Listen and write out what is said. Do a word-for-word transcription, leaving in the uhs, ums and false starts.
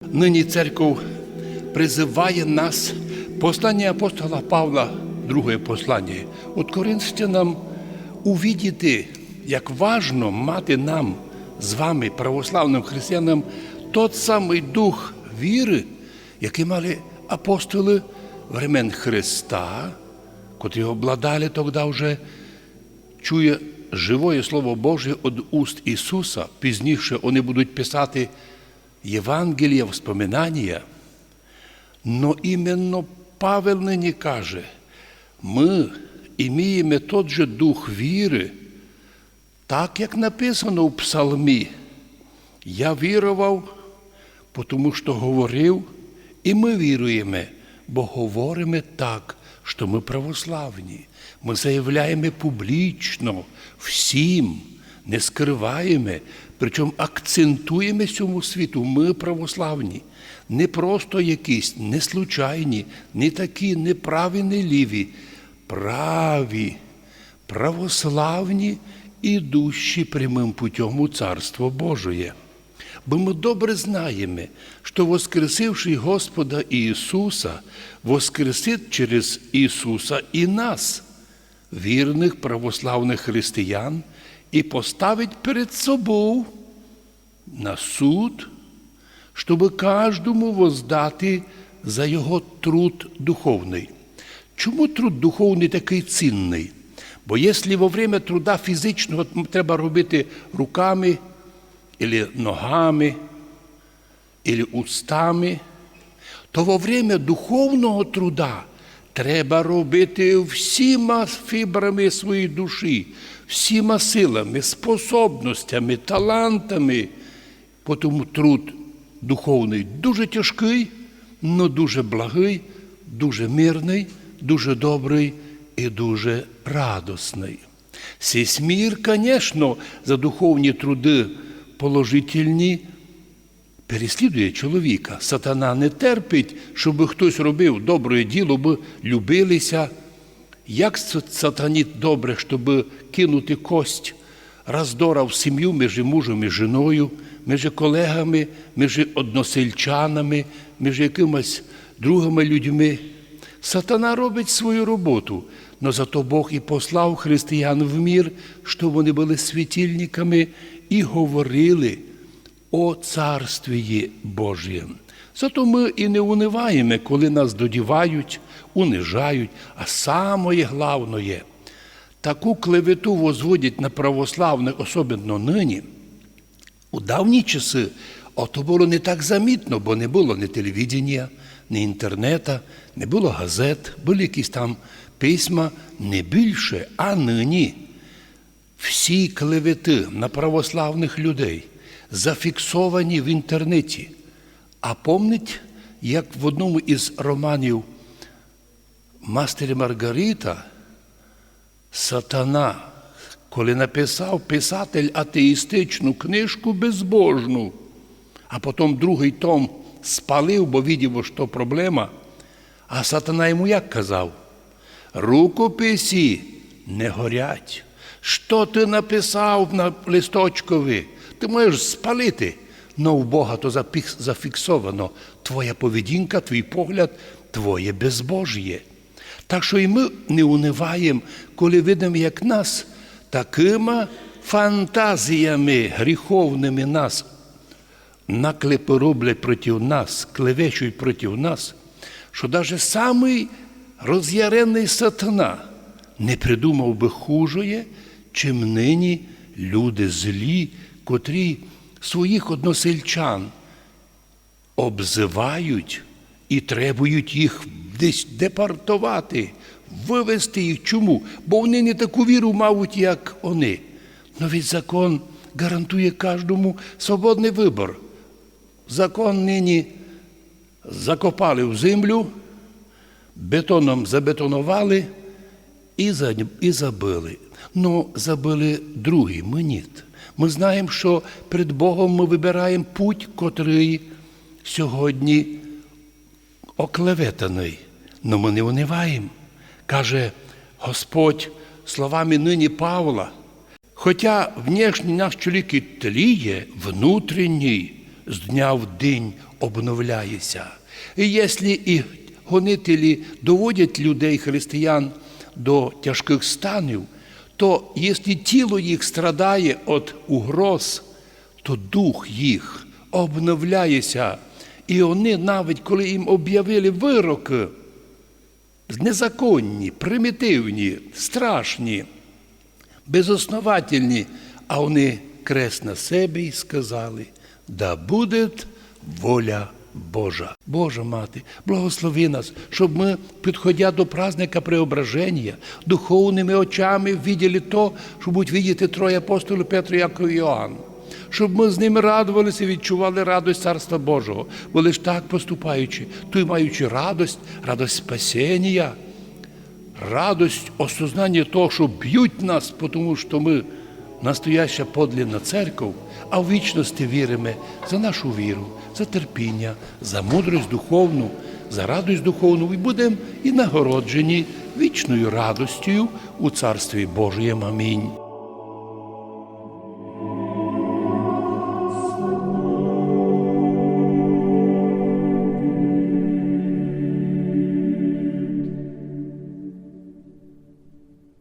Нині церков призыває нас, посланіє апостола Павла, другоє посланіє од Коринфянам, увидіти, як важно мати нам з вами, православным християнам, тот самый дух віры, якый мали апостолы времен Христа, котрі обладали тогда вже, чує живоє Слово Божє од уст Ісуса. Пізніше они будуть писати Євангелія, вспоминанія. Но именно Павел нині каже: мы имієме тот же дух віры, так як написано в Псалмі: «Я вірував, потому што говорив, і мы віруєме, бо говориме так, што мы православні». Мы заявляєме публічно всім, не скрываєме, причому акцентуєме сьому світу: мы православні, не просто якісь, не случайні, не такі, не праві, не ліві, праві, православні, ідущі прямым путём у Царство Божоє. Бо мы добре знаєме, што воскресивший Господа Ісуса воскресить через Ісуса і нас, вірных православных християн, і поставить перед собов на суд, щобы каждому воздати за його труд духовный. Чому труд духовный такый цінный? Бо если во время труда фізичного т-, треба робити руками, или ногами, или устами, то во время духовного труда треба робити всіма фібрами своєї душі, всіма силами, способностями, талантами. Потому труд духовный дуже тяжкый, но дуже благый, дуже мирный, дуже добрый і дуже радосный. Сись мир, конечно, за духовні труды положительні переслідує чоловіка. Сатана не терпить, щобы хтось робив доброє діло, бы любили ся. Як с-, сатані добре, щобы кинути кость раздора в сім'ю межи мужом і жіною, межи колеґами, межи односельчанами, межи якымось другыма людьми. Сатана робить свою роботу, но зато Бог і послав християн в мир, што вони были світильниками і говорили о Царствії Божієм. Зато мы і не унываєме, коли нас додівають, унижають, а самоє главноє, таку клевету возводять на православных, особенно нині. У давні часы ото было не так замітно, бо не было ні телевиденія, ні інтернета, не было газет, были якісь там письма, не більше, а нині всі клеветы на православных людей зафіксовані в інтернеті. А помнить, як в одному із романів «Мастер і Маргарита» сатана, коли написав писатель атеїстичну книжку безбожну, а потом другый том спалив, бо видів, што проблема, а сатана йому як казав: «Рукописі не горять. Што ты написав на листочкови? Ты можеш спалити, но в Бога то запіс-, зафіксовано. Твоя поведінка, твій погляд, твоє безбожіє». Так што і мы не унываєм, коли видиме, як нас такыма фантазіями гріховными нас наклепы роблять проти нас, клевещуть проти нас, што даже самый розъяреный сатана не придумав бы хужоє, чим нині люди злі, котрі своїх односельчан обзывають і требують їх десь депортовати, вывезти їх. Чому? Бо они не таку віру мають, як они. Но ведь закон гарантує каждому свободный выбор. Закон нині закопали в землю, бетоном забетоновали і за-, і забыли. Но забыли другі, мы ніт. Мы знаєм, што пред Богом мы выбираєм путь, котрый сьогодні оклеветаный. Но мы не унываєм. Каже Господь словами нині Павла: «Хотя внешній наш чоловік і тліє, внутрішній з дня в день обновляє ся. І якщо і гонителі доводять людей, християн, до тяжкых станів, то якщо тіло їх страдає від угроз, то дух їх обновляє ся. І вони, навіть коли їм об'явили вирокы, незаконні, примітивні, страшні, безосновательні, а вони крест на себе і сказали: «Да буде воля Божа». Божа Мати, благослови нас, щоб мы, підходя до праздника Преображення, духовными очами виділи то, що будуть видіти троє апостолів: Петро, Яков і Йоанн. Щоб мы з ними радовалися і відчували радость Царства Божого. Бо лиш так поступаючи, то й маючи радость, радость спасенія, радость осознання того, що бють нас, тому що мы настояща подлинна церков, а в вічности віриме за нашу віру, за терпіння, за мудрость духовну, за радость духовну, і будем і нагороджені вічною радостю у Царстві Божоєм. Амінь.